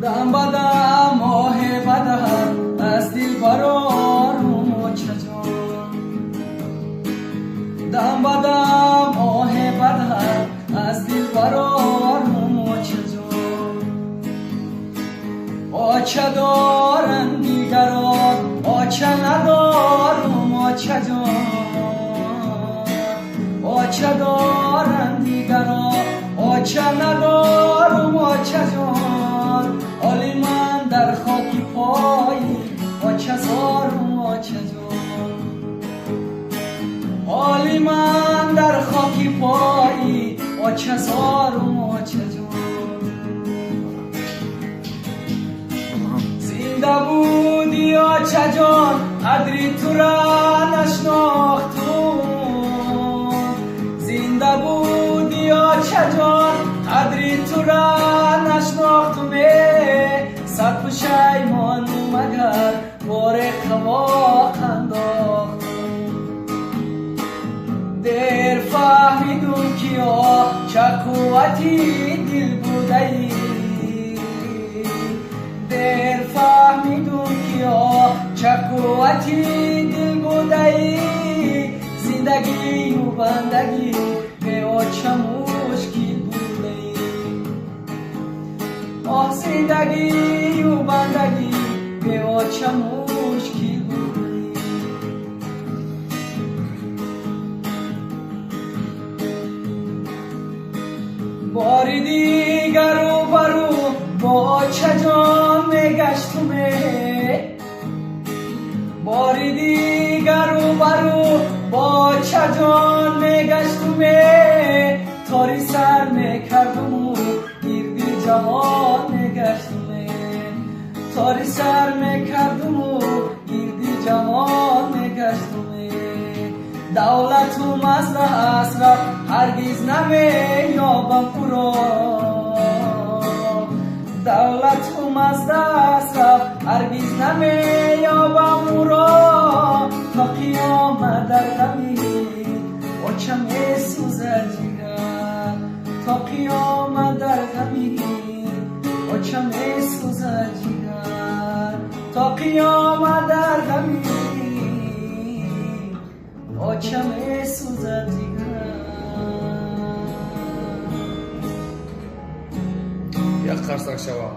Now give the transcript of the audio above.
Дам ба дам оҳе бадаҳад аз дил барорум очаҷон. Дам ба дам оҳе бадаҳад аз дил барорум очаҷон. Оча доранд дигарон, оча надорум очаҷон. Оча доранд дигарон, оча надорум очаҷон. Оли ман дар хоки пои оча зорум очаҷон. Оли ман дар хоки пои оча зорум очаҷон. Зинда буди очаҷон, қадри тура нашнохтум. Зинда буди очаҷон, қадри тура нашнохтум. Сад пушаймону магар боре қавоқ андохтум. Дер фаҳмидум ки оча қуввати дил будаӣ. Дер фаҳмидум ки оча қуввати дил будаӣ. Зиндагию бандагӣ бе оча мушкил будаӣ. Оҳ, зиндагию бандагӣ бе оча мушкил будаӣ. Бори дигар рӯбарӯ бо очаҷон мегаштуме. Бори дигар рӯбарӯ бо очаҷон мегаштуме. Тори сар мекардуму гирди ҷавон мегаштуме. Тори сар мекардуму гирди ҷавон мегаштуме. Давлату маздаҳ рафт, ҳаргиз намеёбам ӯро. Давлату маздаҳ рафт, ҳаргиз намеёбам ӯро. То қиёмат дар ғами оча месӯзад ҷигар. То қиёмат дар ғами оча месӯзад ҷигар. То қиёмат дар ғами оча месӯзад ҷигар. Як қарсак шава.